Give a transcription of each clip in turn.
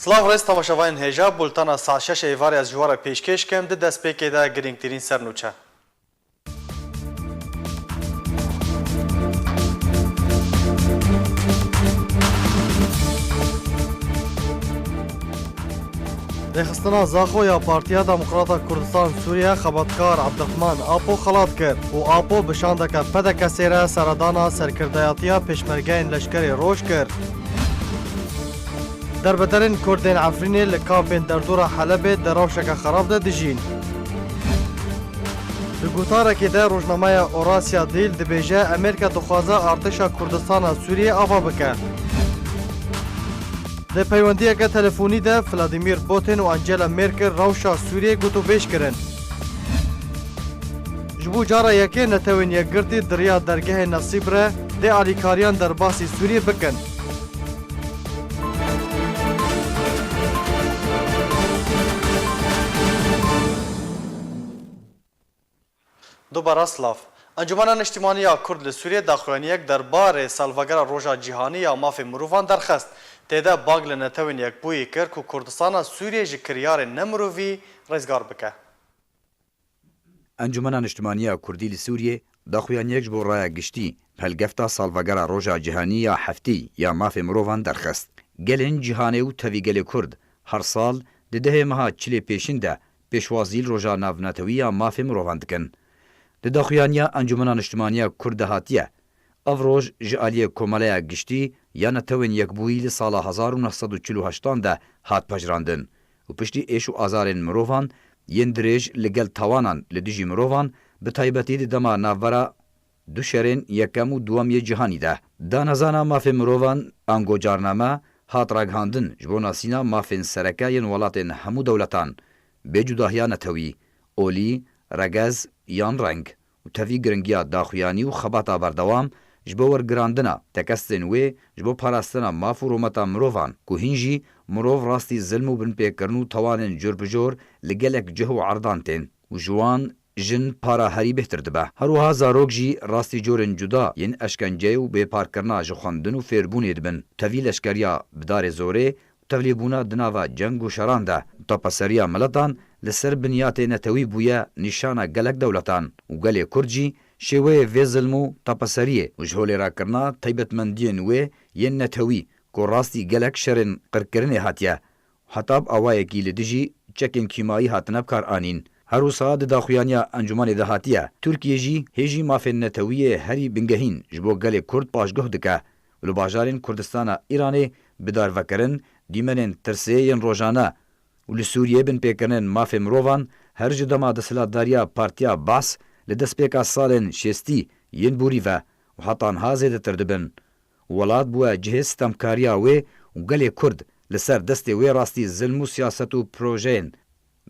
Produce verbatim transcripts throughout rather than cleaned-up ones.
Silav rêz temaşevanên hêja, bultena saet şeş êvarê ez ji we re pêşkêş kim, di destpêkê de girîngtirîn sernûçe. Rêxistina Zaxo ya Partiya Demokrata Kurdistan Sûriye xebatkar Abdurrahman Apo xelat kir û Apo bi şandeke P D K S'ê re seredana serkirdeyatiya pêşmergeyên leşkerê Roj kir. Derbederên Kurdên Efrînê li kampên derdora Helebê di rewşeke xerab de dijîn. Di gotarekê de rojnameya Orasya Dîl dibêje Amerîka dixwaze artêşa Kurdistana Sûriyê ava bike. Di peywendiyeke telefonî de Vladimir Putin û Angela Merkel rewşa Sûriyê gotûbêj kirin. Ji bo cara yekê Netewên Yekgirtî di riya dergehê Nesîb re dê alîkariyan derbasî Sûriyê bikin. Dubara silav. Encûmena Niştimanî ya Kurd li Sûriyê daxuyaniyek derbarê salvegera Roja Cîhanî ya Mafê Mirovan derxist. Tê de bang li Netewên Yekbûyî kir ku Kurdistana Sûriyê ji kiryarên nemirovî rizgar bike. Encûmena Niştimanî ya Kurdî li Sûriyê daxuyaniyek ji bo raya giştî, helgefta salvegera Roja Cîhanî ya heftê ya Mafê Mirovan derxist. Gelên cîhanê û tevî gelê Kurd her sal di dehê meha Çilê Pêşîn de pêşwazî li Roja Navnetewî ya Mafê Mirovan dikin. Di daxuyaniya Encûmena Niştimanî ya Kurd de hatiye, ev roj ji aliyê Komeleya Giştî ya Netewên Yekbûyî li sala hezar û neh sed û çil û heştan de hat pejirandin û piştî êş û azarên mirovan yên dirêj li gel tawanan li dijî mirovan, bi taybetî di dema navbera du şerên yekem û duwem yê cîhanî de. Danezana mafê mirovan, ango carname, hat ragihandin ji bo nasîna mafên sereke yên welatên hemû dewletan, bê cudahiya netewî, olî, regez yan reng û tevî giringiya daxuyanî û xebata berdewam ji bo wergirandina tekestên wê ji bo parastina maf û rûmeta mirovan ku hîn jî mirov rastî zilm û binpêkirin û tawanên cûr bi cûr li gelek cih û erdan tên û ji wan jin para herî bêhtir dibe. Her wiha zarok jî rastî corên cuda yên eşkenceyê û bêparkirina ji xwendin û fêrbûnê dibin. Tevî leşkeriya bi darê zorê û tevlîbûna di nava ceng û şeran de û tapeseriya miletan li ser binyatê netewî bûye nîşana gelek dewletan û gelê Kurd jî şêweyê vê zilm û tapeseriyê û ji holêrakirina taybetmendiyên wê yên netewî ku rastî gelek şerên qirkirinê hatiye, heta bi awayekî li dijî çekên kîmayî hatine bikaranîn. Her wisa di daxuyaniya encûmenê de hatiye, Tirkiye jî hêjî mafên netewî yê herî bingehîn ji bo gelê Kurd paşguh dike û li bajarên Kurdistana Îranê bi darvekirin dîmenên tirsê yên rojane û li Sûriyê binpêkirinên mafê mirovan her ji dema desthilatdariya Partiya Baas li destpêka salên şêstî yên borî ve û heta niha zêdetir dibin. Welat bûye cihê sitemkariya wê û gelê Kurd li ser destê wê rastî zilm û siyaset û projeyên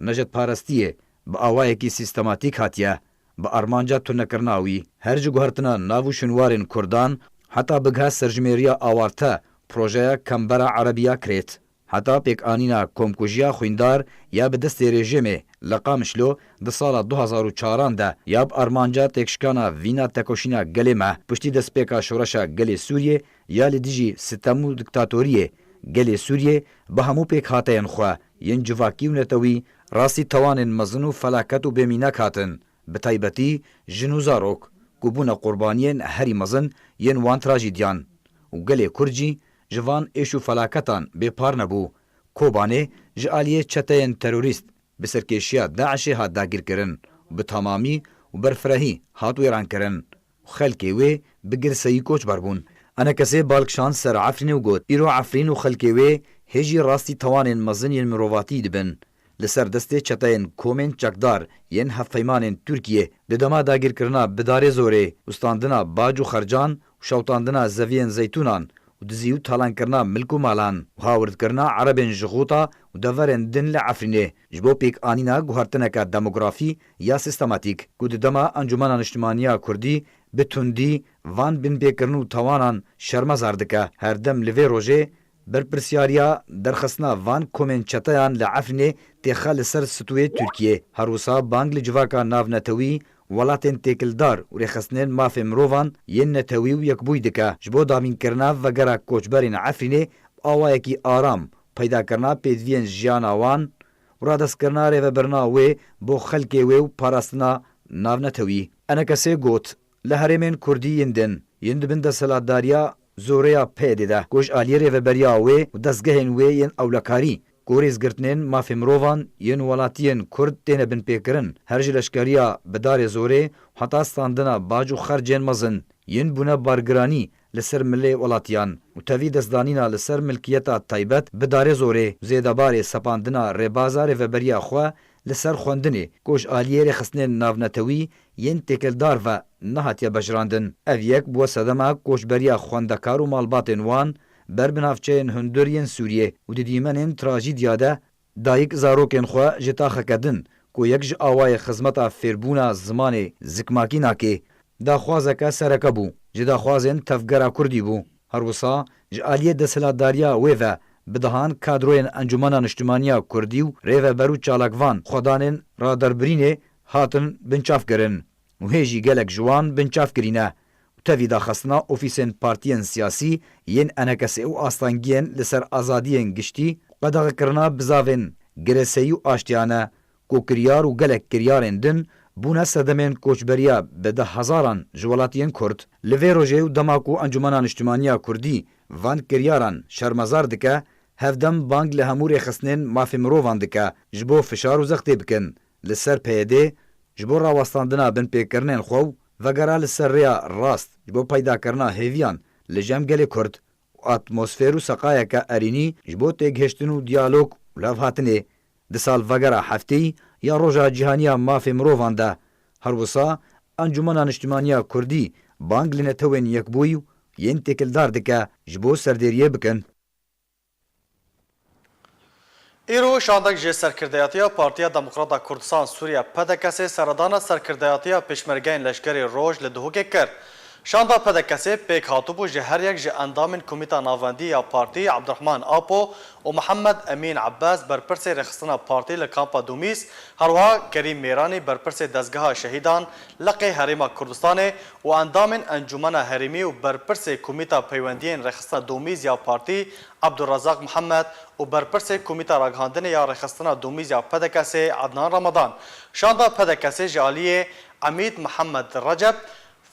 nejetparestiyê bi awayekî sîstematîk hatiye bi armanca tunekirina wî. Her ji guhertina nav û şûnwarên Kurdan heta bigihe serjimêriya awarte projeya Kembera Erebiya Krêt. Heta pêkanîna komkujiya xwîndar ya bi destê rejîmê li Qamişlo di sala du hazar û çaran de ya bi armanca têkşikana vîna tekoşîna gelê me piştî destpêka şoreşa gelê Sûriyê ya li dijî sitem û diktatoriyê gelê Sûriyê bi hemû pêkhateyên xwe yên civakî û netewî rastî tawanên mezin û felaket û bêmînak hatin. Bi taybetî jin û zarok ku bûne qurbaniyên herî mezin yên wan trajîdiyan û gelê Kurd jî ji van êş û felaketan bêpar nebû. Kobanê ji aliyê çeteyên terorîst bi serkêşiya DAIŞê hat dagîrkirin û bi tamamî û berfirehî hat wêrankirin û xelkê wê bi girseyî koçber bûn. Enekesê bal kişand ser Efrînê û got, Îro Efrîn û xelkê wê hêjî rastî tawanên mezin yên mirovatî dibin. Li ser destê çeteyên komên çekdar yên hevpeymanên Tirkiyê di dema dagîrkirina bi darê zorê û standina bac û xercan û şewtandina zeviyên zeytûnan û dizî û talankirina milk û malan û hawirdkirina Erebên ji Xûta û deverên din li Efrînê ji bo pêkanîna guhertineke demografî ya sîstematîk ku di dema Encûmena Niştimanî ya Kurdî bi tundî van binpêkirin û tawanan şermezar dike. Her dem li vê rojê berpirsiyariya derxistina van komên çeteyan li Efrînê têxe li ser stûyê Tirkiyê. Her wisa bang li civaka navnetewî, welatên têkildar û rêxistinên mafê mirovan yên netewî û yekbûyî dike, ji bo dabînkirina vegera koçberên Efrînê bi awayekî aram, peydakirina pêdiviyên jiyana wan û radestkirina rêvebirina wê bo xelkê wê û parastina navnetewî. Enekesê got, li herêmên kurdî yên din, yên di bin desthilatdariya zorê ya P Y D'ê de, ku ji aliyê rêveberiya wê û dezgehên wê yên ewlekarî, ku rêzgirtinên mafê mirovan yên welatiyên kurd têne binpêkirin, her ji leşkeriya bi darê zorê heta standina bac û xercên mezin yên bûne bargiranî li ser milê welatiyan û tevî destdanîna li ser milkiyeta taybet bi darê zorê û zêdebarê sepandina rêbaza rêveberiya xwe li ser xwendinê, ku ji aliyê rêxistinên navnetewî yên têkildar ve nehatiye bejirandin. Ev yek bûye sedema koçberiya xwendekar û malbatên wan ber bi navçeyên hundir yên Sûriyê û di dîmenên trajîdiya de dayik zarokên xwe ji taxeke din, ku yek ji awayê xizmeta fêrbûna zimanê zikmakî nake, daxwazeke sereke bû, ji daxwazên tevgera kurdî bû. Her wisa ji aliyê desthilatdariya wê ve bi dehan kadroyên Encûmena Niştimaniya Kurdî û rêveber û çalakvan xwedanên raderbirînê hatin binçavkirin û hê jî gelek ji wan binçavkirî ne. Û tevî daxistina ofîsên partiyên siyasî yên enekesê û astengiyên li ser azadiyên giştî, qedexekirina bizavên gireseyî û aştiyane, ku kiryar û gelek kiryarên din bûne sedemên koçberiya bi deh hezaran ji welatiyên Kurd. Li vê rojê û dema ku Encûmena Niştimaniya Kurdî van kiryaran şermezar dike, hevdem bang li hemû rêxistinên mafê mirovan dike ji bo fişar û zextê bikin li ser P Y D, ji bo rawestandina binpêkirinên xwe û vegera li ser rêya rast ji bo peydakirina hêviyan li cem gelê Kurd û atmosfêr û seqayeke erênî ji bo têgihiştin û diyalog û levhatinê. Di salvegera hefteyî ya Roja Cîhaniya Mafê Mirovan de, her wisa Encûmena Niştimaniya Kurdî bang li Netewên Yekbûyî û yên têkildar dike ji bo serdêriyê bikin. Îro şandek ji serkirdeyatiya Partiya Demokrata Kurdistan Sûriye, P D K S'ê, seredana serkirdeyatiya Pêşmergeyên Leşkerê Roj li Duhokê kir. Şanda P D K S'ê pêk hatibû ji her yek ji endamên Komîta Navendî ya Partî, Abdurrahman Apo û Mihemed Emîn Ebbas, berpirsê rêxistina partî li kampa Domîz, herwiha Kerîm Mêranî, berpirsê Dezgeha Şehîdan Leqê Herêma Kurdistanê û endamên Encûmena Herêmî û berpirsê Komîta Peywendiyên Rêxistina Domîz ya partî, Abdurrezak Mihemed, û berpirsê Komîta Ragihandinê ya Rêxistina Domîz ya P D K S'ê, Adnan Ramadan. Şanda P D K S'ê ji aliyê Emîd Mihemed Recep,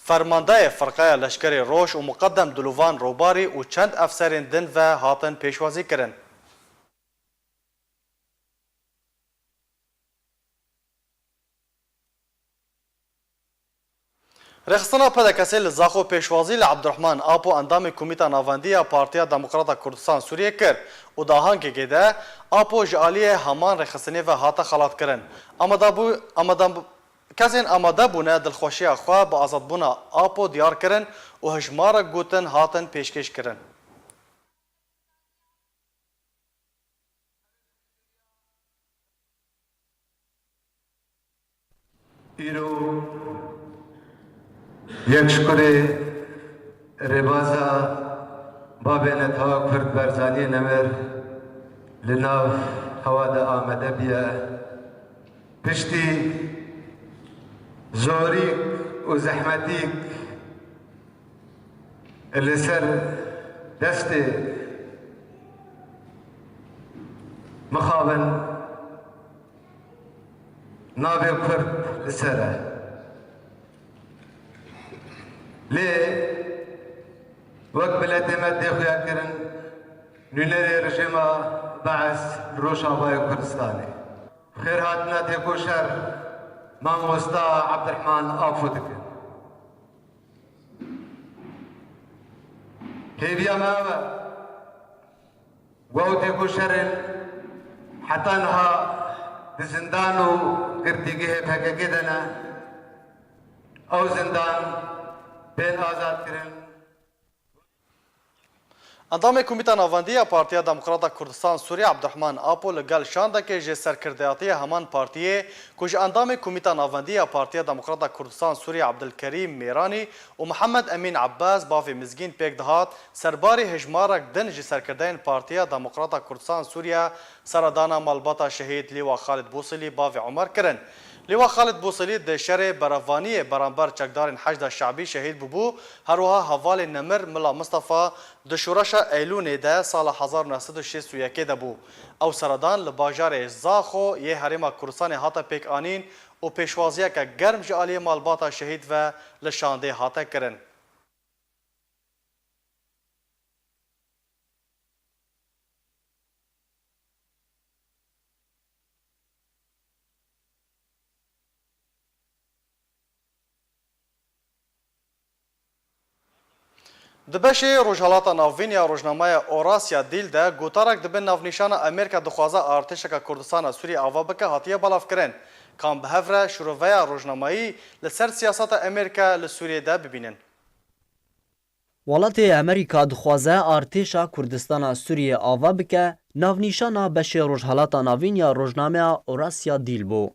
fermandayê Firqeya Leşkerê Roj û Muqedem Dilovan Robarî û çend efserên din ve hatin pêşwazî kirin. Rêxistina P D K S'ê li Zaxo pêşwazî li Abdurrahman Apo, endamê Komîta Navendî ya Partiya Demokrata Kurdistan Sûriyê, kir û di ahangekê de Apo ji aliyê heman rêxistinê ve hate xelatkirin. Amadebû-, amadebû-, kesên amade bûne dilxweşiya xwe bi azadbûna Apo diyar kirin û hejmarek gotin hatin pêşkêş kirin. Îro yek ji kurê rêbaza bavê netewa Kurd Barzaniyê Nemir li nav hewa de amade bûye. Piştî zorîk û zehmetîk li ser destê mixabin navê Kurd li ser e. Lê wek miletê me tê xuyakirin, nûnerê rejîma Bees li Rojavayê Kurdistanê. Xêrhatina têkoşer mamosta Abdurrahman Apo dikin. Hêviya me ew e, we û têkoşerên heta niha di zindan û girtîgehê P K K de ne, ew zindan bên azadkirin. Endamê Komîta Navendî ya Partiya Demokrata Kurdistan Sûriye Abdurrahman Apo li gel şandekê ji serkirdeyatiya heman partiyê ku ji endamê Komîta Navendî ya Partiya Demokrata Kurdistan Sûriye Abdulkerîm Mêranî û Mihemed Emîn Ebbas, bavê Mizgîn, pêk dihat, serbarî hejmarek din ji serkirdeyên Partiya Demokrata Kurdistan Sûriye seredana malbata şehîd Lîwa Xalid Bûsilî, bavê Omer, kirin. Lêwa Xalid Bûsilî di şerê berevaniyê beramber çekdarên Heşda Şe'bî şehîd bûbû, her wiha hevalê nemir Mila Mistefa di şoreşa Eylûnê de sala hezar û neh sed û şêst û yekê de bû. Ew seredan li bajarê Zaxo yê Herêma Kurdistanê hate pêkanîn û pêşwaziyeke germ ji aliyê malbata şehîd ve li şandê hate kirin. Di beşê Rojhelata Navîn ya rojnameya Orasya Dîl de gotarek di bin navnîşana Amerîka dixwaze artêşeke Kurdistana Sûriyê ava bike hatiye belavkirin. Kan bi hev re şiroveya rojnamayî li ser siyaseta Amerîka li Sûriyê de bibînin. Welatê Amerîka dixwaze artêşa Kurdistana Sûriyê ava bike, navnîşana beşê Rojhelata Navîn ya rojnameya Orasya Dîl bû.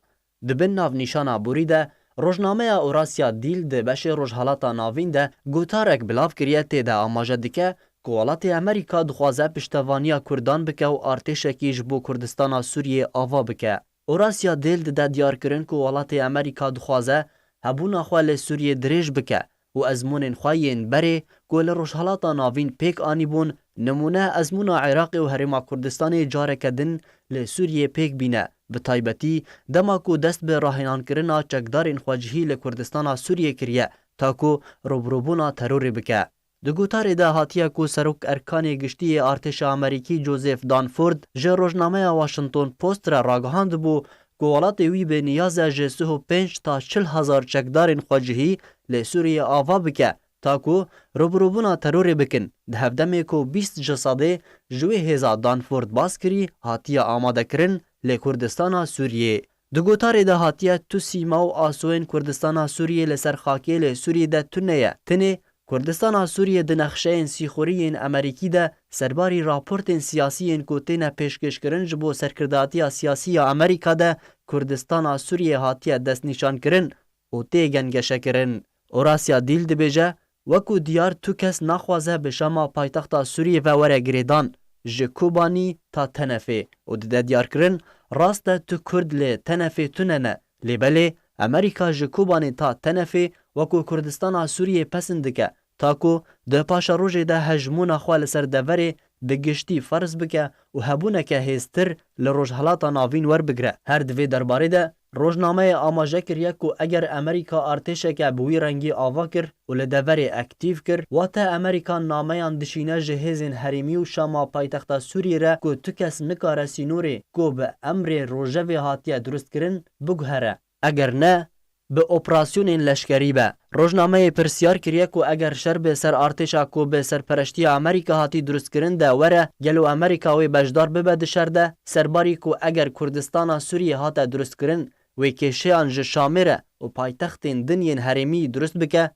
Di bin navnîşana borî de, rojnameya Orasya Dîl di beşê Rojhelata Navîn de gotarek bilav kiriye, tê de amaje dike ku welatê Amerîka dixwaze piştevaniya Kurdan bike û artêşekî ji bo Kurdistana Sûriyê ava bike. Orasya Dêl dide diyarkirin ku welatê Amerîka dixwaze hebûna xwe li Sûriyê dirêj bike û ezmûnên xwe yên berê ku li Rojhelata Navîn pêk anîbûn, nimûne ezmûna Iraqê û Herêma Kurdistanê careke din li Sûriyê pêk bîne, bi taybetî dema ku dest bi rahênankirina çekdarên xwecihî li Kurdistana Sûriyê kiriye, ta ku rûbirûbûna terorê bike. Di gotarê de hatiye ku Serok Erkanê Giştî yê Artêşa Amerîkî Joseph Dunford ji rojnameya Washington Post re ragihandibû ku welatê wî bi niyaz e ji sih û pênc ta çil hezar çekdarên xwecihî li Sûriyê ava bike, ta ku rûbirûbûna terorê bikin, di hevdemê ku bîst ji sedê ji wê hêza Dunford bas kirî hatiye amadekirin li Kurdistana Sûriyê. Di gotarê de hatiye tu sîma û asoyên Kurdistana Sûriyê li ser xakê li Sûriyê de tune ye. Tinê Kurdistana Sûriyê di nexşeyên sîxurî yên Amerîkî de serbarî raportên siyasî yên ku têne pêşkêşkirin ji bo serkirdatiya siyasî ya Amerîka de Kurdistana Sûriyê hatiye destnîşankirin û tê gengeşekirin. Orasya Dîl dibêje, wekû diyar tu kes naxwaze bi Şama paytexta Sûriyê ve were girêdan, ji Kobanî ta Tenefê û dide diyarkirin, rast e tu Kurd li Tenefê tune ne, lê belê Amerîka ji Kobanê ta Tenefê wekû Kurdistana Sûriyê pesn dike, ta ku di paşerojê de hejmûna xwe li ser deverê bi giştî ferz bike û hebûneke hêztir li Rojhelata Navîn werbigire. Her di vê derbarê de rojnameyê amaje kiriye ku eger Amerîka artêşeke bi wî rengî ava kir û li deverê aktîf kir, wate Amerîka nameyan dişîne ji hêzên herêmî û Şama paytexta Sûriyê re ku tu kes nikare sînorê ku bi emrê rojevê hatiye durustkirin biguhere. Eger ne, bi operasyonên leşkerî be. Rojnameyê pirsyar kiriye ku eger şer bi ser artêşa ku bi serpereştiya Amerîka hatî durustkirin de were, gelo Amerîka wê beşdar bibe di şer de, serbarî ku eger Kurdistana Sûriyê hate durustkirin, wê kêşeyan ji Şamê re û paytextên din yên herêmî durust bike,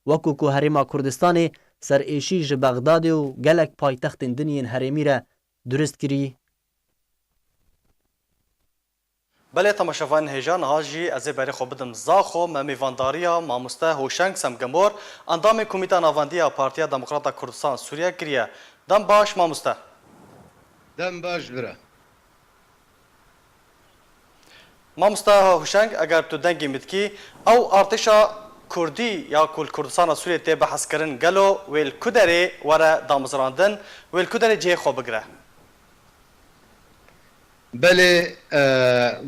wekû ku Herêma Kurdistanê serêşî ji Bexdadê û gelek paytextên din yên herêmî re durust kirî. Belê, temaşevanên hêja, niha jî ez ê berê xwe bidim Zaxo, me mêvandariya mamoste Hoşeng Semgemor, endamê Komîta Navendî ya Partiya Demokrata Kurdistan Sûriye kiriye. Dem baş, mamoste. Dem baş, bira. Mamoste Hoşeng, eger tu dengê min dikî, ew artêşa Kurdî ya ku li Kurdistana Sûriyê tê behs kirin, gelo wê li ku derê were damezrandin, wê li ku derê cihê xwe bigire? Belê, e,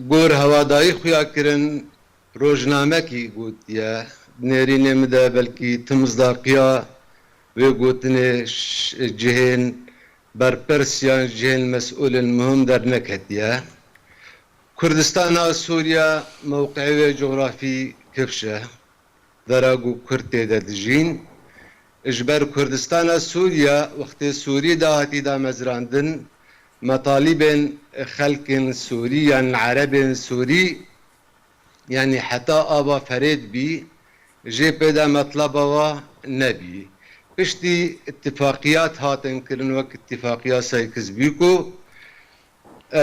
gor hewadayî xuya kirin, rojnamekî gotiye. Nêrînê min de belkî timizdaqiya wê gotinê ş-, cihên berpirs yan cihên mesûlên muhim derneketiye. Kurdistana Sûriye mewqeyê wê cografî kifş e. Dera ku Kurd tê de dijîn. Ji ber Kurdistana Sûriye wextê Sûrî dahatî damezrandin, metalîbên xelkên Sûrî yan erebên Sûrî, yanî heta ava Ferêd bî, jê pê de metleba wa nebî. Piştî îtifaqiyat hatin kirin wek îtifaqiya Sykes-Picot, e,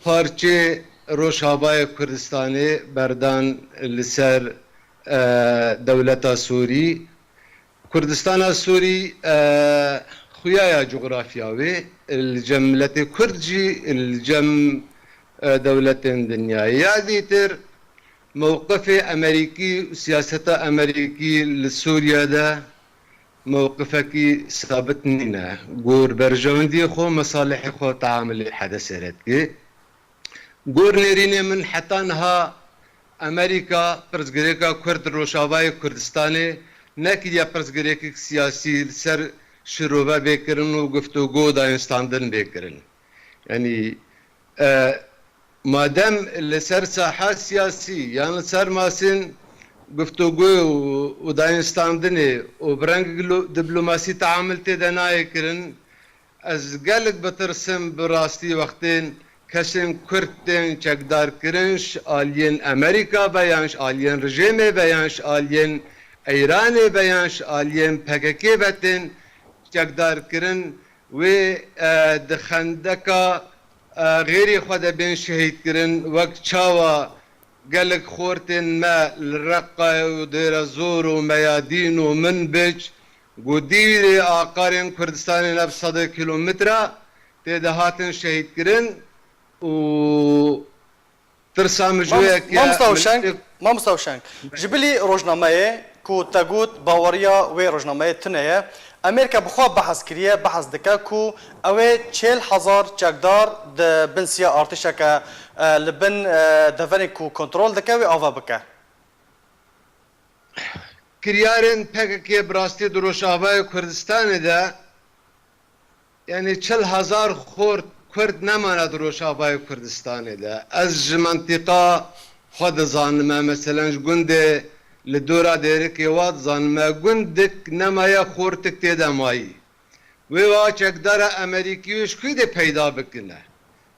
parçê Rojavayê Kurdistanê berdan li ser, e, dewleta Sûrî. Kurdistana Sûrî, e, xuyaya cografya wê, li cem miletê Kurd jî, li cem, e, dewletên dinyayê. Ya zîtir Mewqifê Amerîkî û siyaseta Amerîkî li Sûriye de mewqifekî sabit nîne. Gor berjewendiyê xwe, mesalihê xwe teamilê Hedesê re dike. Gor nêrînê min heta niha Amerîka pirsgirêka Kurd Rojavayê Kurdistanê nekiriye pirsgirêkek siyasî li ser şirove bê kirin û guftûgo û dayînstandin bê kirin. Yanî, e, madem li ser saha siyasî yan li ser masên guftûgoyê û, û dayînstandinê û bi reng glo-, diplomasî teamil tê de nayê kirin, ez gelek bitirsim bi rastî wextên kesên Kurd tên çekdarkirin ji aliyên Amerîka be yan ji aliyên rejêmê be yan ji aliyên Îranê be yan ji aliyên P K K ve tên çekdarkirin. Wê, e, di xendeka, e, xêrê xwe de bên şehîd kirin, wek çawa gelek xortên me li Reqayê û Dêrezor û Meyadîn û Minbic, ku dîrê aqarên Kurdistanê ne bi sedê kîlometre tê de hatin şehîd kirin û Tirsa min ji wê Mamost-, yekê Mamosta Uşeng, milletê Mamosta Uşeng, ji bilî rojnameyê ku te got baweriya wê rojnameyê tune ye, Amerîka bi xwe behs kiriye, behs dike ku ew ê çil hezar çekdar di bin siya artêşeke, e, li bin, e, deverên ku kontrol dike wê ava bike. Kiryarên P K K bi rastî di Rojavayê Kurdistanê de, yanî çil hezar xort Kurd nemane di Rojavayê Kurdistanê de. Ez ji mentiqa xwe dizanime, meselen ji gundê li dora Dêrikê Wa dizanime, gundik nemaye xortik tê de mayî. Wê wa çekdara Amerîkî wê ji kû de peyda bikine?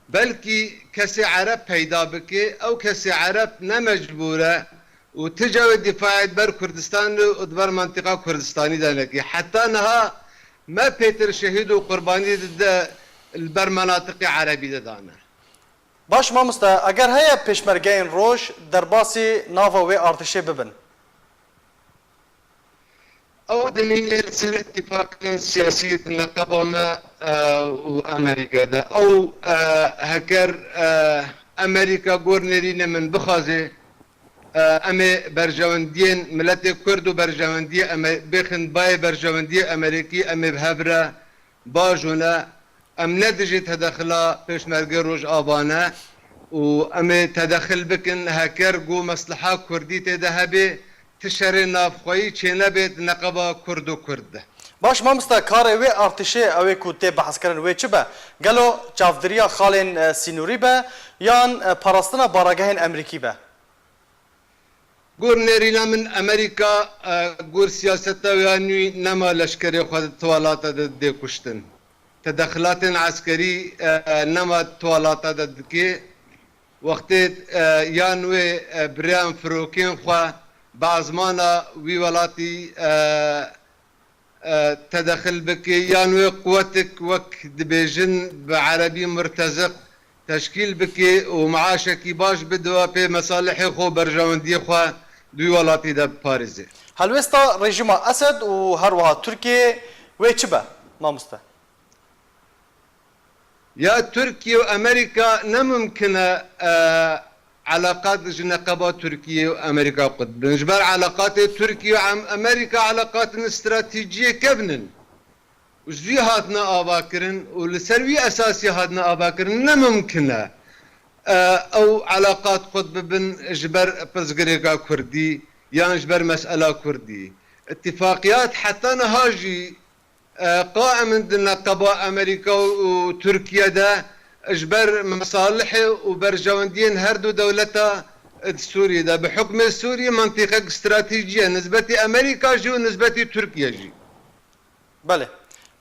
Belkî kesê Ereb peyda bike, ew kesê Ereb ne mecbûr e û ti cawê dîfaê di ber Kurdistanê û di ber mentiqa Kurdistanî de neke. Heta niha me pêtir şehîd û qurbanî dide li ber menatiqê Erebî de dane. Baş mamoste, eger heye pêşmergeyên roj derbasî nava wê artêşê bibin? Ew dimîne li ser îtîfaqên siyasî di neqeba me, e, û Amerîka de. Ew, e, heker, e, Amerîka gor nêrînê min bixwaze, e, em ê berjewendiyên miletê Kurd û berjewendiyê Ame-, bêxin bayê berjewendiyê Amerîkî, em ê bi hev re bajon e. Em ne dijî tedexila Pêşmergê Rojava ne û em ê tedexil bikin, heker ku mesleha Kurdî tê de hebe, ti şerê navxweyî çênebê di neqeba Kurd û Kurd de. Baş mamosta, karê wê artêşê ew ê ku tê behskirin wê çi be? Gelo çavdiriya xalên, e, sînorî be yan, e, parastina baragehên Amerîkî be? Gor nêrîna min Amerîka, e, gor siyaseta wê ya nû nema leşkerê xwe di tiwalata de dê kuştin. Tedexilatên eskerî, e, nema tiwalata de dike. Wextê, e, yan wê, e, bi rêyan firokên xwe bi ezmana wî welatî, e, e, tedexil bike, yan wê quwetik wek dibêjin bi erebî murteziq teşkîl bike û meaşekî baş bide, pê mesalihê xwe, berjewendiyê xwe di wî welatî de biparêze. Helwêsta rejîma Esed û her wiha Tirkiyê wê çi be, mamoste? Ya Tirkiye û Amerîka ne mimkin e, e, eleqat ji neqeba Tirkiye û Amerîka qut bin. Ji ber eleqatê Tirkiye û Am-, Amerîka eleqatin stratejiyê kevn in. Û ji vî hatine avakirin û li ser wî esasî hatine avakirin. Ne mimkin e, e, ew eleqat qut bibin ji ber pirsgirêka Kurdî yan ji ber mesela Kurdî. Îtîfaqiyat heta niha jî E, qaim in di neqeba Amerîka û Tirkiye de ji ber mesalihê û berjewendiyên her du dewleta di Sûriyê de. Bi hukmê Sûriyê mentiqek stratejî ye, nisbetî Amerîka jî û nisbetî Tirkiye jî. Belê.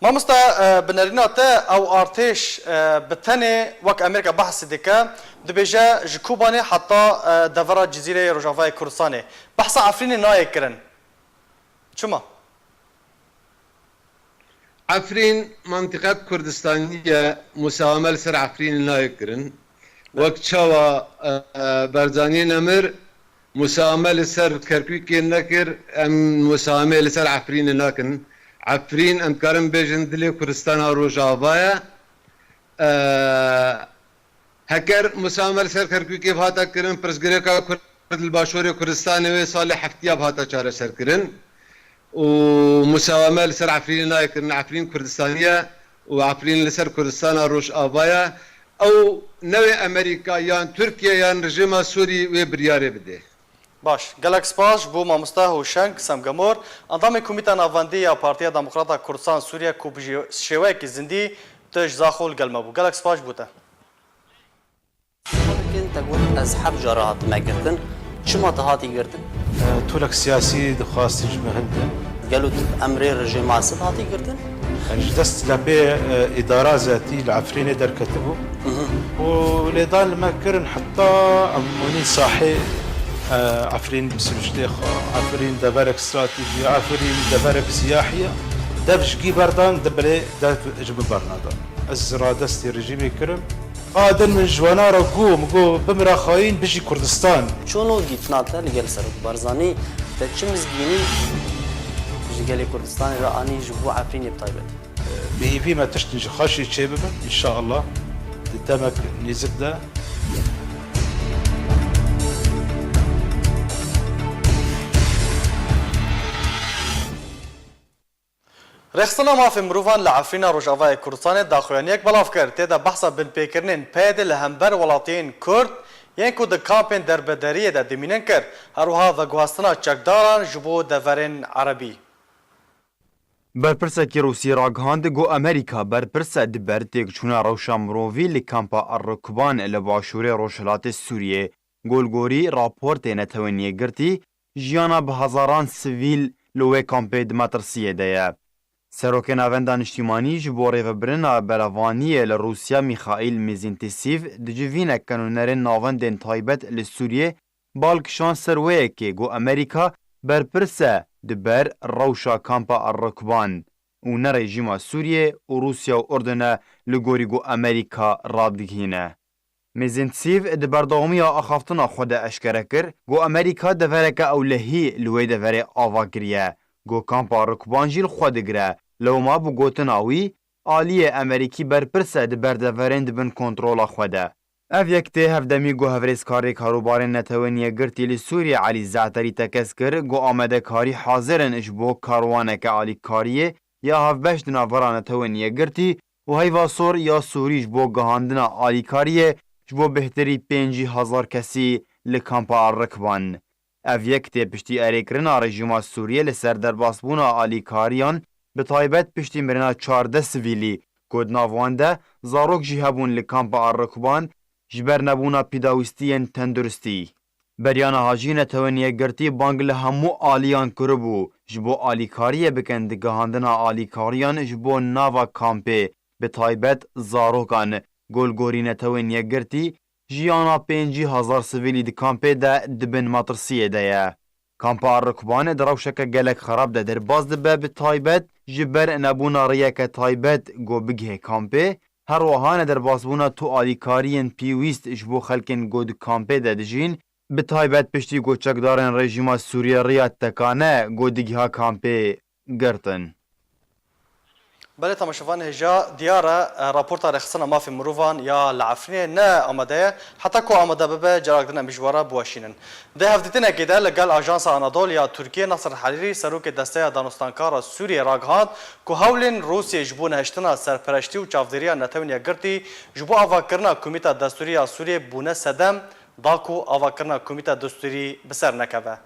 Mamosta, e, bi nerîna te ew artêş, e, bi tenê wek Amerîka behsî dike, dibêje ji Kobanê heta, e, devera Cizîreyê Rojavayê Kurdistanê. Behsa Efrînê nayê kirin. Çima? Efrîn mentiqek Kurdistanî ye, musaweme li ser Efrînê nayê kirin. Wek çawa, e, e, Barzanî nemir, musaweme li ser Kerkûkê nekir, em musawemê li ser Efrînê nakin. Efrîn, em dikarin bêjin, dilê Kurdistana Rojava ye. E, heker musaweme li ser Kerkûkê hate kirin, pirsgirêka Kurd li Başûrê Kurdistanê wê salê heftiya bi hate çareserkirin û musaweme li ser Efrînê nayê kirin. Efrîn Kurdistaniye û Efrîn li ser Kurdistana Rojava ye. Ew newê Amerîka yan Tirkiye yan rejîma Sûrî wê biryarê bidê. Baş, gelek spas ji bo mamoste Hoşeng Semgemor, endamê Komîta Navendî ya Partiya Demokrata Kurdistan Sûriye ku bi jê-, şêweyekî zindî tu ji Zaxo li gel me bû. Gelek spas ji bo te. Te got, ez heft cara hatime girtin. Çima tu hatî girtin? E, tolek siyasî dixwastin ji me hinde. Gelo tu bi emrê rejîma Esed hatî girtin? E, ji dest lepê, e, îdara zetî li Efrînê derketibû. Û lêdan li me kirin heta em hûnî sahê, e, Efrîn bi siruştê xwe, Efrîn deverek stratejî, Efrîn deverek siyahî ye. Dev ji gî berdan, di bilê dev ji min bernadan. Ez radestî rejîmê kirim. A din min ji wana re got, min got, "Bimira xayîn, bijî Kurdistan." Çûn û dîtina te li gel Serok Barzanî, te çi mizgînî ji gelê Kurdistanê re anî, ji bo Efrînê bi taybet? Bi hêvî me tiştên ji xweşî çêbibin, înşeallah di demek nêzik de. Rêxistina Mafê Mirovan li Efrîna Rojavayê Kurdistanê daxuyaniyek belav kir. Tê de behsa binpêkirinên PYDê li hember welatiyên Kurd yên ku di kampên derbederiyê de dimînin kir. Her wiha veguhestina çekdaran ji bo deverên Erebî. Berpirsekî Rûsî ragihand, got, Amerîka berpirs e di ber têkçûna rewşa mirovî li kampa El-Rukban li başûrê rojhilatê Sûriyê. Golgorî raportê Netewên Yekgirtî, jiyana bi hezaran sivîl li wê kampê di metirsiyê de ye. Serokê Navenda Niştîmanî ji bo rêvebirina berevaniyê li Rûsya Mîxaîl Mezîntîsîv di civînek ke nûnerên navendên taybet li Sûriyê bal kişand ser wê yekê, got, Amerîka berpirs e di ber rewşa kampa El-Rukban û ne rejîma Sûriyê û Rûsya û Urdun e, li gorî got Amerîka radigihîne. Mezîntîsîv di berdewamiya axaftina xwe de eşkere kir, got Amerîka devereke ewlehî li wê deverê ava kiriye, got kampa Rukban jî li xwe digire. Lewma bi gotina wî, aliyê Amerîkî berpirs e di ber deverên di bin kontrola xwe de. Ev yek tê hevdemî ku hevrêzkarê karûbarên Netewên Yekgirtî li Sûriyê Elî Ze'terî tekez kir, ku amadekarî hazir in ji bo karwaneke alîkariyê ya hevbeş di navbera Netewên Yekgirtî û Heyva Sor ya Sûrî ji bo gihandina alîkariyê ji bo bêhtirî pêncî hezar kesî li kampa Rikban. Ev yek tê piştî erêkirina rejîma Sûriyê li ser derbasbûna alîkariyan, bi taybet piştî mirina çardeh sivîlî, ku di nav wan de zarok jî hebûn li kampa Rikban ji ber nebûna pîdawîstiyên tenduristî. Beriya niha jî Netewên Yekgirtî bang li hemû aliyan kiribû, ji bo alîkariyê bikin di gihandina alîkariyan ji bo nava kampê, bi taybet zarokan. Golgorî Netewên Yekgirtî, jiyana pêncî hezar sivîlî di kampê de di bin metirsiyê de ye. Kampa Rikban di rewşeke gelek xerab de derbas dibe, bi taybet ji ber nebûna rêyeke taybet ku bigihê kampê, her wiha nederbasbûna tu alîkariyên pêwîst ji bo xelkên ku di kampê de dijîn, bi taybet piştî ku çekdarên rejîma Sûriyê rêya tekane ku digiha kampê girtin. Belê temaşevan hêja diyar e, e, raporta rêxistina mafê mirovan ya li Efrînê ne amade ye. Heta ku amade bibe, carak din em ji we re biweşînin. Di hevdîtinekê de li gel Ajansa Anadol ya Tirkiyê Nasir Herîrî, serokê Desteya Danûstankara Sûriyê ragihand ku hewlên Rûsiyê ji bo nehiştina serpereştî û çavdêriya Netewên Yekgirtî ji bo avakirina Komîta Destûrî ya Sûriyê bûne sedem, da ku avakirina Komîta Destûrî bi ser nekeve.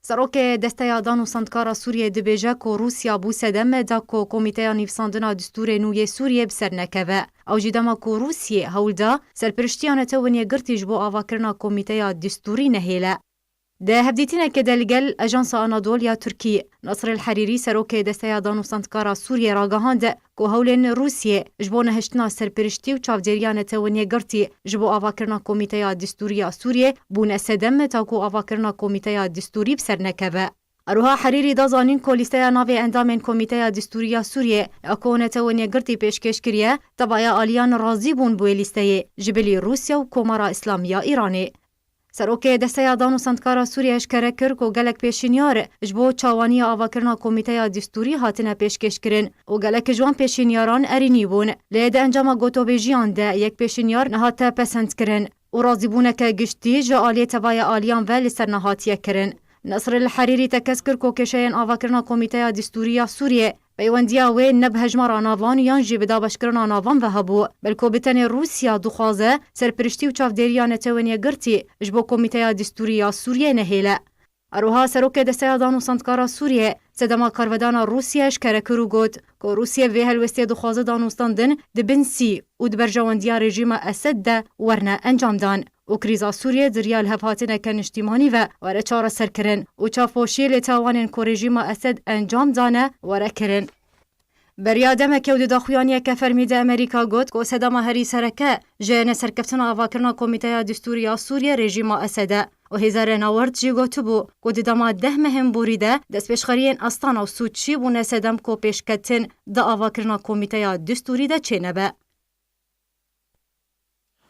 Serokê Desteya Dan û Sandkara Sûriyê dibêje ku Rûsya bû sedem da ku Komîteya Nivîsandina Distûrê Nû yê Sûriyê bi ser nekeve. Ew jî dema ku Rûsiyê hewl da serpiriştiya Netewên Yekgirtî ji bo avakirina Komîteya Distûrî nehêle. Di hevdîtinekê de li gel Ajansa Anadol ya Tirkî, Nasir El Herîrî, serokê Desteya Dan û Sandkara Sûriyê ragihand ku hewlên Rûsiyê ji bo nehiştina serpiriştî û çavdêriya Netewên Yekgirtî ji bo avakirina Komîteya Distûrî ya Sûriyê bûne sedem ta ku avakirina Komîteya Distûrî bi ser nekeve. Her wiha Herîrî da zanîn ku lîsteya navê endamên Komîteya Distûrî ya Sûriyê ya ku Netewên Yekgirtî pêşkêş kiriye, tevaya aliyan razî bûn bi wê lîsteyê, ji bilî Rûsya û Komara Îslamî ya Îranê. Serokê Desteya Dan û Sandkara Sûriyê eşkere kir ku gelek pêşinyar ji bo çawaniya avakirina Komîteya Distûrî hatine pêşkêşkirin û gelek ji wan pêşinyaran erênî bûn. Lê di encama gotobêjiyan de yek pêşinyar nehate pesendkirin. û razîbûneke giştî ji aliyê tevaya aliyan ve li ser nehatiye kirin. Nesr El Herîrî tekez kir ku kêşeyên avakirina Komîteya Distûrî ya Sûriyê peywendiya wê ne bi hejmara navan yan jî bi dabeşkirina navan ve hebû, belko bi tenê Rûsya dixwaze serpiriştî û çavdêriya Netewên Yekgirtî ji bo Komîteya Distûrî ya Sûriyê nehêle. Her wiha serokê Desteya Danûstandkara Sûriyê sedema karvedana Rûsya eşkere kir û got ku Rûsya vê helwestê dixwaze danûstandin di bin sî û di berjewendiya rejîma Esed de werne encamdan û krîza Sûriyê di riya lihevhatineke niştîmanî ve were çareserkirin û çavpoşiyê li tawanên ku rejîma Esed encam dane were kirin. Beriya demeke û di daxuyaniyeke fermî de Amerîka got ku sedema herî sereke ji neserkeftina avakirina Komîteya Distûrî ya Sûriyê rejîma Esed e û hêza Renawerd jî gotibû ku di dema deh mehên borî de destpêşxeriyên Astana û Sûçî bûne sedem ku pêşketin di avakirina Komîteya Distûrî de çênebe.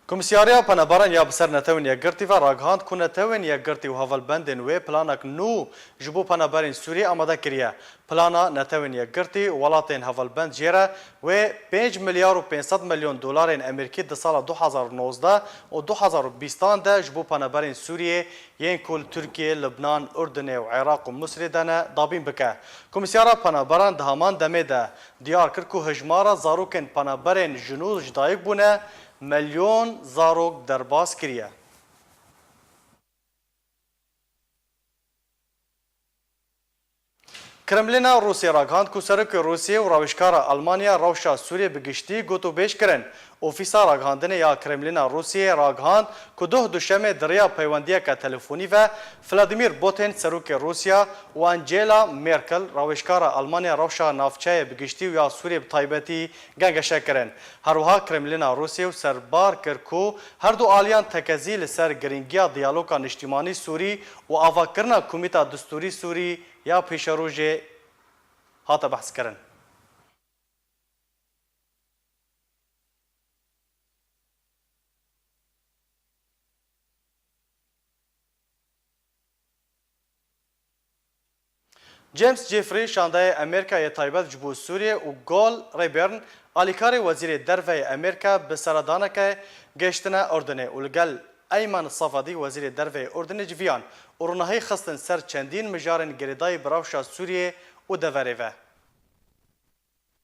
Komîsyariya Penaberan ya bi ser Netewên Yekgirtî ve ragihand ku Netewên Yekgirtî û hevalbendên wê planek nû ji bo penaberên Sûriyê amade kiriye. Plana Netewên Yekgirtî û welatên hevalbend jê re wê pênc milyar û pênc sed milyon dolarên Amerîkî di sala du hazar û nozdeh û du hazar û bîstan de ji bo penaberên Sûriyê yên ku li Tirkiye, Libnan, Urdunê û Iraq û Misrê de ne dabîn bike. Komîsyara Penaberan di heman demê de diyar kir ku hejmara zarokên penaberên ji nû ji dayik bûne milyon zarok derbas kiriye. Kremlîna Rûsya ragihand ku serokê Rûsya û rawêjkara Almanya rewşa Sûriyê bi giştî gotûbêj kirin. Ofîsa Ragihandinê ya Kremlîna Rûsiyê ragihand ku doh duşemê di riya peywendiyeke telefonî ve Vladimir Putin, serokê Rûsya, û Angela Merkel, rawêjkara Almanya rewşa navçeyê bi giştî û ya Sûriyê bi taybetî gengeşe kirin. Her wiha Kremlîna Rûsiyê û serbar kir ku her du aliyan tekezî li ser girîngiya diyaloga niştîmanî Sûrî û avakirina Komîta Distûrî Sûrî ya pêşerojê hate behskirin. James Jeffrey, şandeyê Amerîka yê taybet ji bo Sûriyê, û Gol Rayburn, alîkarê Wezîrê Derve yê Amerîka, bi seredaneke gihiştine Urdunê û li gel Eymen Safadî, Wezîrê Derve yê Urdunê, civiyan û ronahî xistin ser çendîn mijarên girêdayî bi rewşa Sûriyê û deverê ve.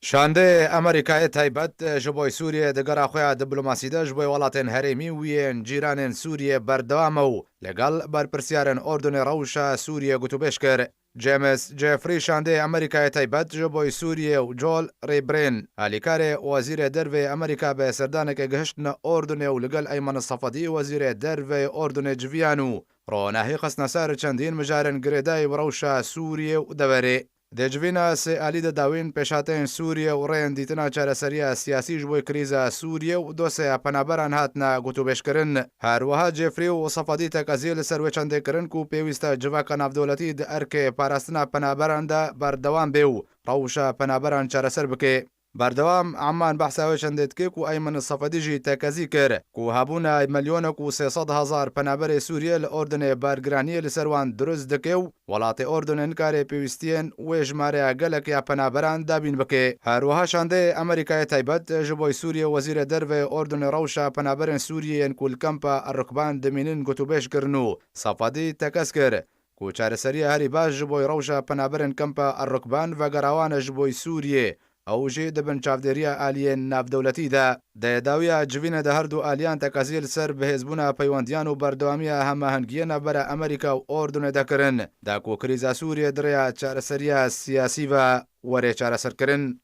Şandeyê Amerîkayê taybet ji bo Sûriyê di gera xwe ya diplomasî de ji bo welatên herêmî û yên cîranên Sûriyê berdewam e û li gel berpirsiyarên Urdunê rewşa Sûriyê gotûbêj kir. James Jeffrey, şandeyê Amerîkayê taybet ji bo Sûriyê, û Joel Rayburn, alîkarê Wezîrê Derve yê Amerîka, bi serdaneke gihiştine Urdunê û li gel Eymen Safadî, Wezîrê Derve yê Urdunê, civiyan û ronahî xistine ser çendîn mijarên girêdayî bi rewşa Sûriyê û deverê. Di civîna sê alî de dawîn pêşhateyên Sûriyê û rêyên dîtina çareseriya siyasî ji bo krîza Sûriyê û dosyeya penaberan hatine gotûbêjkirin. Her wiha Jeffrey û Safadî tekeziyê li ser wê çendê kirin ku pêwîst e civaka navdewletî di erkê parastina penaberan de berdewam bê û rewşa penaberan çareser bike. Berdewam Amman behsa wê çendê dike ku Eymen Safadî jî tekezî kir ku hebûna milyonek û sê sed hezar penaberê Sûriyê li Urdunê bergiraniyê li ser wan dirust dike û welatê Urdunê nikare pêwîstiyên wê jimareya gelek ya penaberan dabîn bike. Her wiha şandeyê Amerîkayê taybet ji bo Sûriyê, Wezîrê Derve yê Urdunê rewşa penaberên Sûriyê yên ku li kempa El-Rukban dimînin gotûbêj kirin û Safadî tekez kir ku çareseriya herî baş ji bo rewşa penaberên kempa El-Rukban vegera wan e ji bo Sûriyê. Ew jî di bin çavdêriya aliyên navdewletî de. Di dawiya civînê de her du aliyan tekezî li ser bihêzbûna peywendiyan û berdewamiya hemahengiyê navbera Amerîka û Urdunê de kirin, da ku krîza Sûriyê di rêya çareseriya siyasî ve were çareserkirin.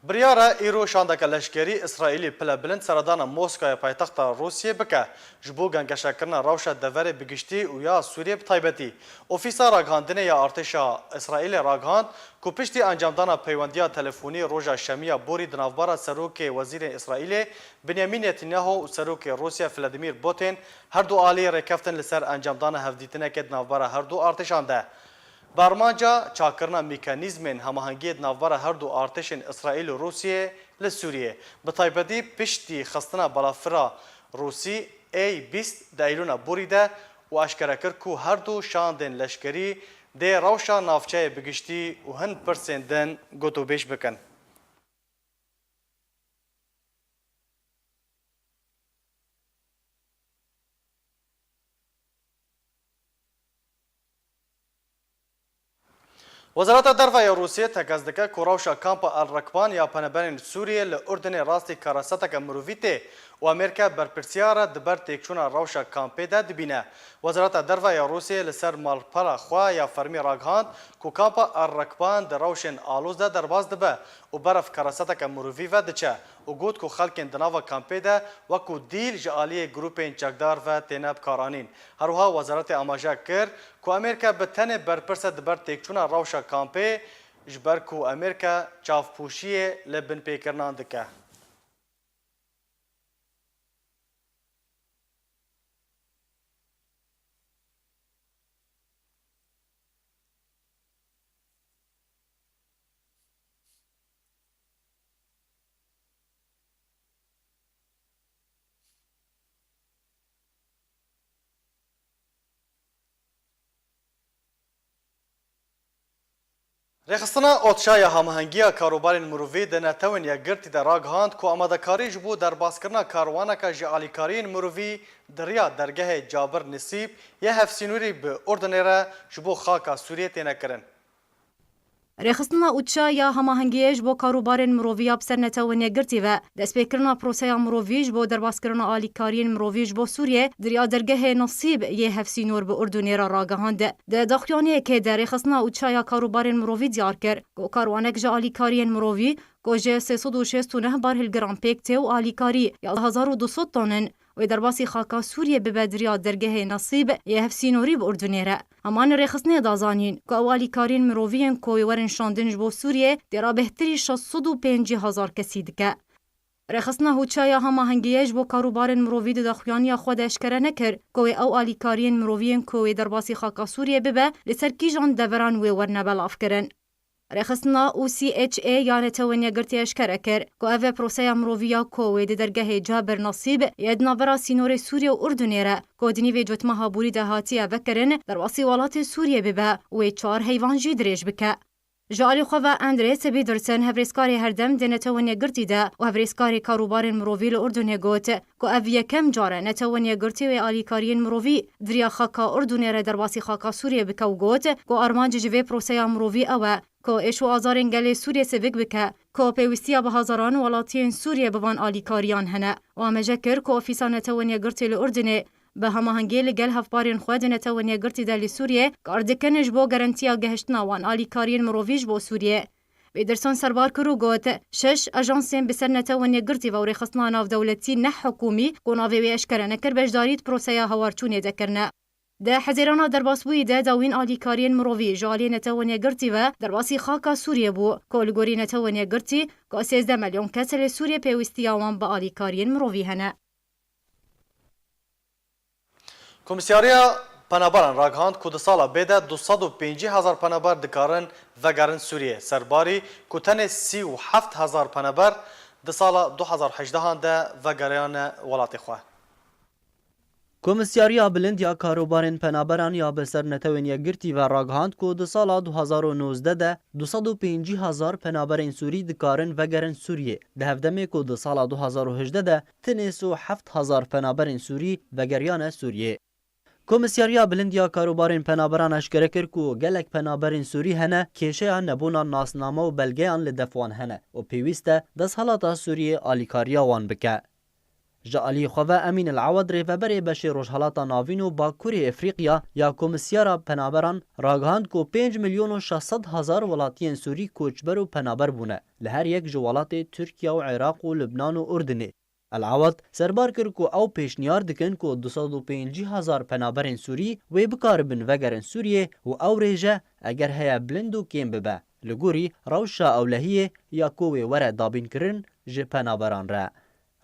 Biryar e îro şandeke leşkerî Îsraîlî pilebilind seredana Moskaya paytexta Rûsiyê bike, ji bo gengeşekirina rewşa deverê bi giştî û ya Sûriyê bi taybetî. Ofîsa Ragihandinê ya Artêşa Îsraîlê ragihand ku piştî encamdana peywendiya telefonî roja Şemiya borî di navbera serokê wezîrên Îsraîlê Binyamîn Netanyahu û serokê Rûsya Vladimir Putin her du alî rêkeftin li ser encamdana hevdîtinekê di navbera her du artêşan de. Bi armanca çakkirina mekanîzmên hemahengiyê di navbera her du artêşên Îsraîl û Rûsiyê li Sûriyê, bi taybetî piştî xistina balafira Rûsî A bîst di Eylûna borî de û eşkere kir ku her du şandên leşkerî dê rewşa navçeyê bi giştî û hin pirsên din gotûbêj bikin. Wezareta Derve ya Rûsiyê tekez dike ku rewşa kampa El Rekban ya penaberên Sûriyê li Urdunê rastî karaseteke mirovî tê û Amerîka berpirsiyar e di ber têkçûna rewşa kampê de dibîne. Wezareta Derve ya Rûsiyê li ser malpera xwe ya fermî ragihand ku kampa El Rekban di rewşên aloz de derbas dibe û berev karaseteke mirovî ve diçe û got ku xelkên di nava kampê de wekû dîl ji aliyê grûpên çekdar ve têne bikaranîn. Her wiha wezaretê amaje kir ku Amerîka bi tenê berpirs e di ber têkçûna rewşa kampê, ji ber ku Amerîka çavpûşiyê li binpêkirinan dike. Rêxistina ODŞA ya Hemahengiya Karûbarên Mirovî di Netewên Yekgirtî de ragihand ku amadekarî ji bo derbaskirina karwaneke ji alîkariyên mirovî di riya dergehê Cabir Nisîb yê hevsînorî bi Urdunê re ji bo xaka Sûriyê têne kirin. Rêxistina ODŞA ya Hemahengiyê ji bo Karûbarên Mirovî ya bi ser Netewên Yekgirtî ve destpêkirina proseya mirovî ji bo derbaskirina alîkariyên mirovî ji bo Sûriyê di riya dergehê Nisîb yê hevsînor bi Urdunê re ragihand. Di daxuyaniyekê de Rêxistina ODŞA ya Karûbarên Mirovî diyar kir ku karwanek ji alîkariyên mirovî ku ji sê sed û şêst û neh barhilgiran pêk tê û alîkarî ya hezar û du sed ton in, wê derbasî xaka Sûriyê bibe di riya dergehê Nisîb yê hevsînorî bi Urdunê re. Heman rêxistinê da zanîn ku ew alîkariyên mirovî yên ku wê werin şandin ji bo Sûriyê têra bêhtirî şeş sed û pêncî hezar kesî dike. Rêxistina ODŞA ya Hemahengiyê ji bo Karûbarên Mirovî di daxuyaniya xwe de eşkere nekir ku wê ew alîkariyên mirovî yên ku wê derbasî xaka Sûriyê bibe li ser kîjan deveran wê werine belavkirin. Rêxistina OCHA ya Netewên Yekgirtî eşkere kir ku ev e proseya mirovî ya ku wê di dergehê Cabir Nasîb yê di navbera sînorê Sûriyê û Urdunê re ku di nîvê cotmeha borî de hatiye vekirin, derbasî welatê Sûriyê bibe û wê çar heyvan jî dirêj bike. Ji alî xwe ve Andrê Sibîdirsin, hevrêzkarê herdem di Netewên Yekgirtî de û hevrêzkarê karûbarên mirovî li Urdunê got ku ev yekem car e Netewên Yekgirtî wê alîkariyên mirovî di riya xaka Urdunê re derbasî xaka Sûriyê bike û got ku armanc ji vê proseya mirovî ew e ku êş û azarên gelê Sûriyê sivik bike, ku pêwîstiya bi hezaran welatiyên Sûriyê bi van alîkariyan hene û amaje kir ku Ofîsa Netewên Yekgirtî li Urdunê bi hemahengiyê li gel hevparên xwe di Netewên Yekgirtî de li Sûriyê kar dikin ji bo garantiya gehiştina wan alîkariyên mirovî ji bo Sûriyê. Peterson serbar kir û got, şeş ajansên bi ser Netewên Yekgirtî ve û rêxistina navdewletî nehikûmî ku navê wê eşkere nekir beşdarî di proseya hewarçûnê de kirine. Di Hezîrana derbasbûyî de dawîn alîkariyên mirovî ji alî Netewên Yekgirtî ve derbasî xaka Sûriyê bû, ku li gorî Netewên Yekgirtî ku sêzdeh milyon kes li Sûriyê pêwîstiya wan bi alîkariyên mirovî hene. Komîsyariya Penaberan ragihand ku di sala bê de du sed û pêncî hezar penaber dikarin vegerin Sûriyê, serbarî ku tenê sî û heft hezar penaber di sala du hezar û hejdehan de vegeriyane welatê xwe. Komîsyariya Bilind ya Karûbarên Penaberan ya bi ser Netewên Yekgirtî ve ragihand ku di sala du hezar û nozdeh de du sed û pêncî hezar penaberên Sûrî dikarin vegerin Sûriyê, di hevdemê ku di sala du hezar û hejdeh de tenê sî û heft hezar penaberên Sûrî vegeriyane Sûriyê. Komîsyariya Bilind ya Karûbarên Penaberan eşkere kir ku gelek penaberên Sûrî hene, kêşeya nebûna nasname û belgeyan li def wan hene û pêwîst e desthilata Sûriyê alîkariya wan bike. Ji alî xwe ve Emîn El Ewed, rêveberê beşê Rojhelata Navîn û Bakurê Efrîqya ya Komîsyara Penaberan, ragihand ku pênc milyon û şeş sed hezar welatiyên Sûrî koçber û penaber bûne, li her yek ji welatê Tirkiye û Iraq û Lubnan û Urdunê. El Ewed serbar kir ku ew pêşniyar dikin ku du sed û pêncî hezar penaberên Sûrî wê bikaribin vegerin Sûriyê û ew rêje eger heye bilind û kêm bibe, li gorî rewşa ewlehiyê ya ku wê were dabînkirin ji penaberan re.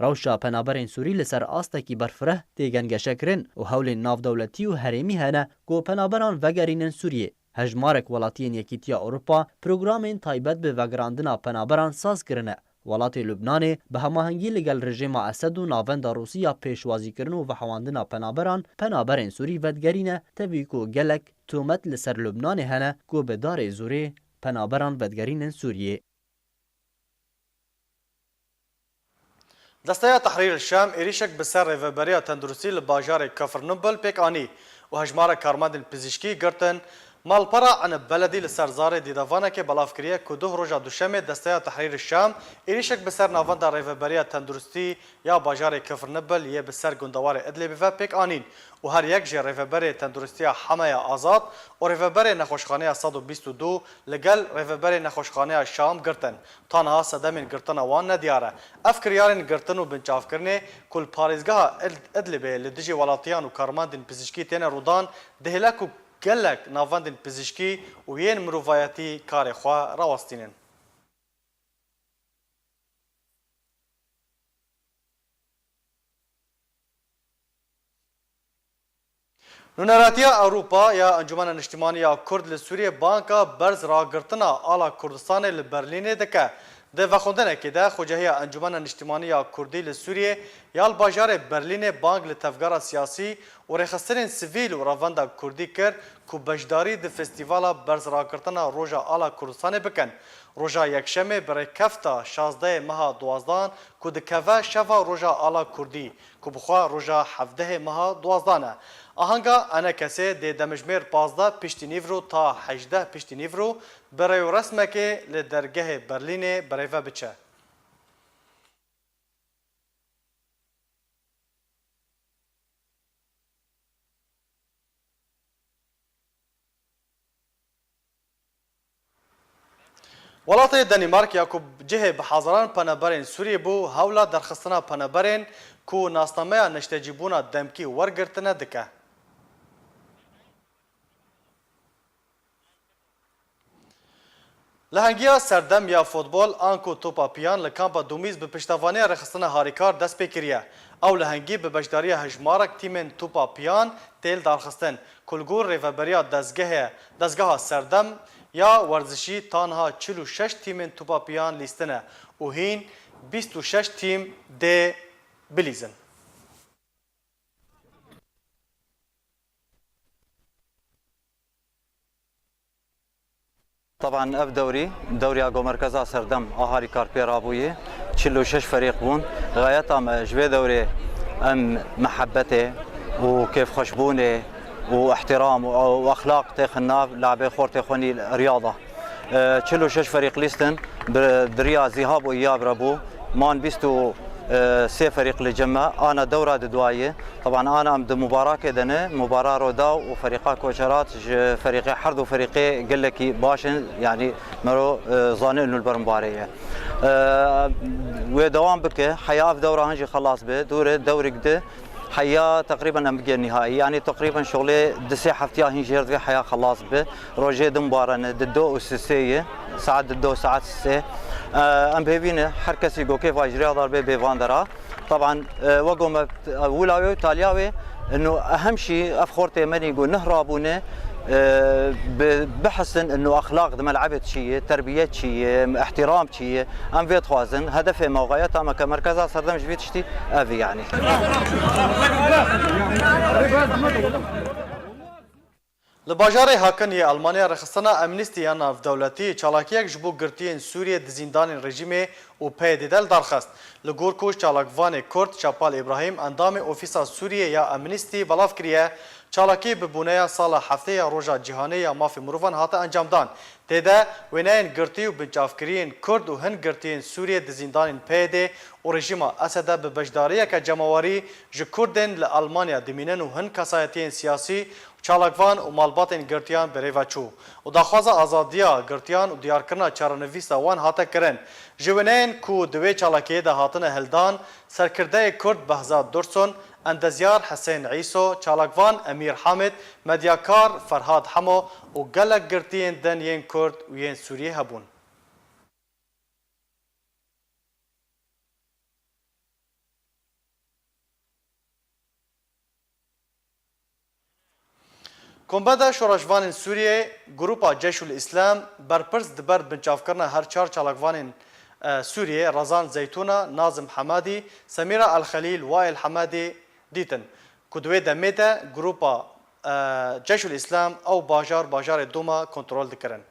Rewşa penaberên Sûrî li ser astekî berfireh tê gengeşekirin û hewlên navdewletî û herêmî hene ku penaberan vegerînin Sûriyê. Hejmarek welatiyên Yekîtiya Ewropa programên taybet bi vegerandina penaberan saz kirine. Welatê Lubnanê bi hemahengî li gel rejîma Esed û Navenda Rûsî ya pêşwazîkirin û vehewandina penaberan, penaberên Sûrî vedigerîne, tevî ku gelek tomet li ser Lubnanê hene ku bi darê zorê penaberan vedigerînin Sûriyê. Desteya Tehrîr el Şam êrîşek bi ser rêveberiya tenduristî li bajarê Kefr Nubel pêk anî û hejmarek karmendên pizîşkî girtin. Malpera Enib Beledî li ser zarê dîdavanekê belav kiriye ku duh roja Duşemê Desteya Tehrîrê Şam êrîşek bi ser navenda Rêveberiya Tenduristî ya bajarê Kifr Nibil yê bi ser gundewarê Idlibê ve pêk anîn û her yek jê Rêveberê Tenduristiya Hemeya Azad û Rêveberê Nexweşxaneya sed û bîst û du li gel Rêveberê Nexweşxaneya Şam girtin. Tanha sedemên girtina wan nediyar e. Ev kiryarên girtin û binçavkirinê ku li parêzgeha Id-, Idlibê li dijî welatiyan û karmendên pizîşkî têne rûdan, dihêle ku gelek navendên pizîşkî û yên mirovayetî karê xwe rawestînin. Nûneratiya Ewropa ya Encûmena Niştimanî ya Kurd li Sûriyê banka berz ragirtina ala Kurdistanê li Berlînê dike. Di vexwendinekê de, Xwecehiya Encûmena Niştimanî ya Kurdî li Sûriyê ya li bajarê Berlînê bang li tevgera siyasî û rêxistinên sivîl û revenda kurdî kir ku beşdarî di festîvala berz ragirtina Roja Ala Kurdistanê bikin. Roja Yekşemê bi rêkefta şazdehê meha duwazdan ku dikeve şeva Roja Ala Kurdî, ku bi xwe roja hevdehê meha duwazdan e. Ahanga enekesê dê demjimêr pazdeh piştî nîvro ta hejdeh piştî nîvro bi rêwresmekê li dergehê Berlînê birêve biçe. Welatê Danîmark ya ku cihê bi hezaran penaberên Sûriyê bû, hewla derxistina penaberên ku nasnameya neştecîbûna demkî wergirtine dike. Lehengiya serdem ya futbol anku topa piyan li kampa Dumîz bi piştevaniya rêxistina harîkar dest pê kiriye. Ew lehengî bi beşdariya hejmarek tîmên topa piyan tê lidarxistin, ku li gor rêveberiya dezgehê, dezgeha serdem ya werzişî tanha çil û şeş tîmên topa piyan lîstine û hîn bîst û şeş tîm dê bilîzin. Teban ev dewrî, dewriya ku merkeza serdem a harîkar pê rabûyî, çil û şeş ferîq bûn. Xayeta me ji vê dewrê em mihebetê û kêfxweşbûnê û ihtiram û, û exlaq têxin nav, labê xortê xwe nî riyada. E, çil û şeş ferîq lîstin, bi, di riya Zîhab û Îyab re bû. Man bîst û sê ferîq li cem me, ana dewra di duayê. Teban ana em di mubarakê de ne, mubara Rodaw û ferîqa Koçerat ji ferîqê, her du ferîqê gelekî baş in, yanî mero, e, zanîn li ber mibarê ye. E, wê dewam bike, heya ev dewra hin jî xelas be, dûre dewrek di, heya teqrîben em bigê nihayî, yanî teqrîben şolê di sê heftiya hin jêr divê heya xelas be. Rojê din barane, di do û sisê ye. Saet di do, saet sisê. E, em pêvî ne, her kesî go kêfa ji rêya dar bê bê van dera. Taban, e, wek me, e, wila wê û taliya wê, ino ehem şî ev xortê menî go nihrabûne, e, bi, bihisin ino exlaq di melebê çi ye, terbiyet çi ye, ihtiram çi ye. Em vê dixwazin. Hedefê me û xayeta me ke merkeza serdem ji vî tiştî ev e yanî. Li bajarê Hakin yê Almanya rêxistina Amnesty ya navdewletî çalakiyek ji bo girtiyên Sûriyê di zîndanên rejîmê û P Y D'ê de li dar xist. Li gor ku çalakvanê Kurd Şapal Îbrahîm endamê Ofîsa Sûriyê ya Amnesty belav kiriye, çalakî bi boneya sala heftê ya Roja Cîhanê ya Mafê Mirovan hate encamdan. Tê de wêneyên girtî û binçavkiriyên Kurd û hin girtiyên Sûriyê di zîndanên P Y D û rejîma Esede bi beşdariyeke cemawerî ji Kurdên li Almanya dimînin û hin kesayetiyên siyasî, çalakvan û malbatên girtiyan bi rê ve çû û daxwaza azadiya girtiyan û diyarkirina çarenivîsa wan hate kirin. Ji wêneyên ku di wê çalakiyê de hatine hildan, serkirdeyê Kurd Behzad Dursun, endezyar Hesên Îso, çalakvan Emîr Hamid, medyakar Ferhad Hemo û gelek girtiyên din yên Kurd û yên Sûriyê hebûn. Kombeda Şoreşvanên Sûriyê, Grupa Ceyşul Îslam, berpirs di ber binçavkirina her çar çalakvanên, e, Sûriyê, Rezan Zeytûna, Nazim Hemadî, Semîra El Xelîl, Wail Hemadî, dîtin ku di wê demê de Grupa, e, Ceyşul Îslam ew bajar, bajarê Duma kontrol dikirin.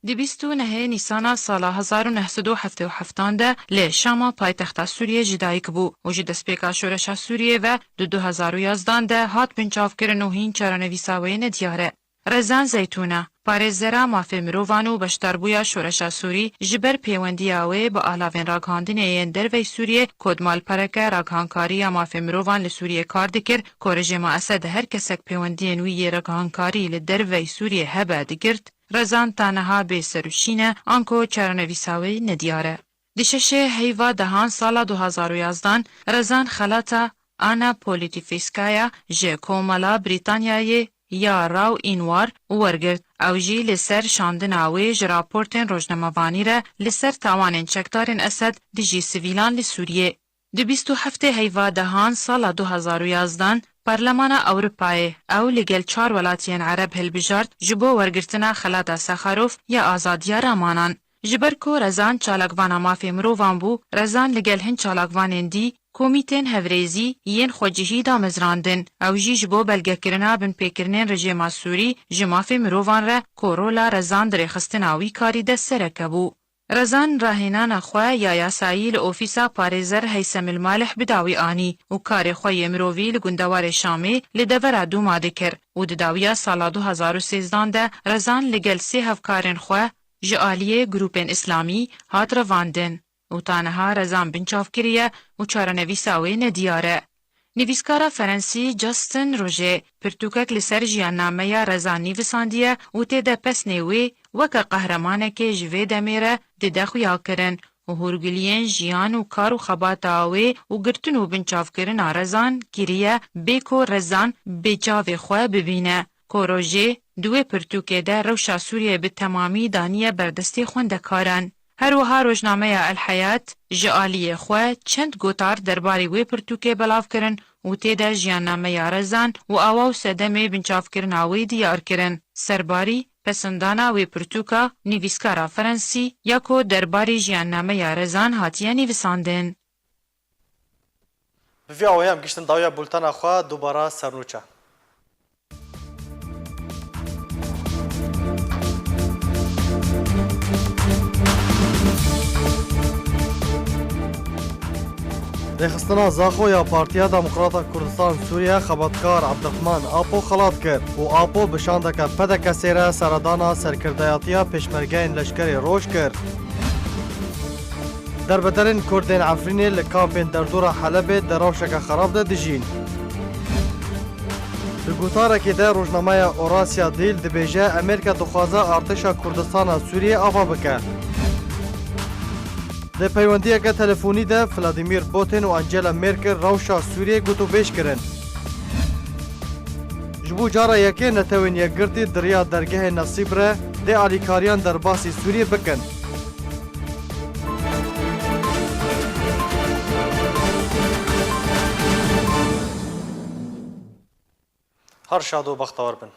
Di bîst û nehê Nîsana sala hezar û neh sed û heftê û heftan de li Şama paytexta Sûriyê ji dayik bû û ji destpêka şoreşa Sûriyê ve di du hezar û yazdan de hat binçavkirin û hîn çarenivîsa wê nediyar e. Rezan Zeytûna, parêzera mafê mirovan û beşdarbûya şoreşa Sûrî, ji ber pêwendiya wê bi alavên ragihandinê yên dervey Sûriyê ku di malpereke ragihankariya mafê mirovan li Sûriyê kar dikir, ku rejîma Esed her kesek pêwendiyên wî yê ragihankarî li dervey Sûriyê hebe digirt, Rezan ta niha bê serûşîn e, anku çarenivîsa wê nediyar e. Di şeşê heyva dehan sala du hezar û yazdan, Rezan xelata Ana Politifîskaya ji Komela Brîtanyayê ya Raw Înwar wergirt. Ew jî li ser şandina wê ji raportên rojnamevanî re li ser tawanên çekdarên Esed dijî sivîlan li Sûriyê. Di bîst û heftê heyva dehan sala du hezar û yazdan, Parlemana Ewropayê ew li gel çar welatiyên Ereb hilbijart ji bo wergirtina xelata Saxarov ya azadiya ramanan. Ji ber ku Rezan çalakvana mafê mirovan bû, Rezan li gel hin çalakvanên dî, komîtên hevrêzî yên xwecihî damezrandin. Ew jî ji bo belgekirina binpêkirinên rejêma Sûrî ji mafê mirovan re ku rola Rezan di rêxistina wî karî de sereke bû. Rezan rahênana xwe ya yasayî li ofîsa parêzer Heysemil Malih bi dawî anî û karê xwe yê mirovî li gundewarê Şamê li devera Dûma dikir û di dawiya sala du hezar û sêzdan de Rezan li gel sê hevkarên xwe ji aliyê grûpên îslamî hat revandin û ta niha Rezan binçav kiriye û çarenivîsa wê nediyar e. Nivîskara Ferensî Justin Roger pirtûkek li ser jiyannameya Rezan nivîsandiye û tê de pesnê wê weke qehremanekê ji vê demê re dide xuyakirin û hûrguliyên jiyan û kar û xebata wê û girtin û binçavkirina Rezan kiriye bê ku Rezan bê çavê xwe bibîne. Ku Roger di wê pirtûkê de rewşa Sûriyê bi temamî daniye ber destê xwendekaran. Her wiha rojnameya El Heyat ji aliyê xwe çend gotar derbarê wê pirtûkê belav kirin û tê de jiyannameya Rezan û awa û sedemê binçavkirina wê diyar kirin. Serbarî pesindana wê pirtûka nivîskara Ferensî ya ku derbarê jiyannameya Rezan hatiye nivîsandin. Bi vî awayî em gihîştin dawiya bultena xwe, dubara sernûçe. Rêxistina Zaxo ya Partiya Demokrata Kurdistan Sûriye xebatkar Abdurrahman Apo xelat kir û Apo bi şandeke P D K'ê re seredana serkirdeyatiya pêşmergeyên leşkerê Roj kir. Derbedelên Kurdên Efrînê li kampên derdora Helebê di rewşeke xerab de dijîn. Di gotarekê de rojnameya Orasya Dîl dibêje, Amerîka dixwaze artêşa Kurdistana Sûriyê ava bike. Di peywendiyeke telefonî de Vladimir Putin û Angela Merkel rewşa Sûriyê gotûbêj kirin. Ji bo cara yekê Netewên Yekgirtî di riya dergehê Nesîb re dê alîkariyan derbasî Sûriyê bikin. Her şad û bextewar bin.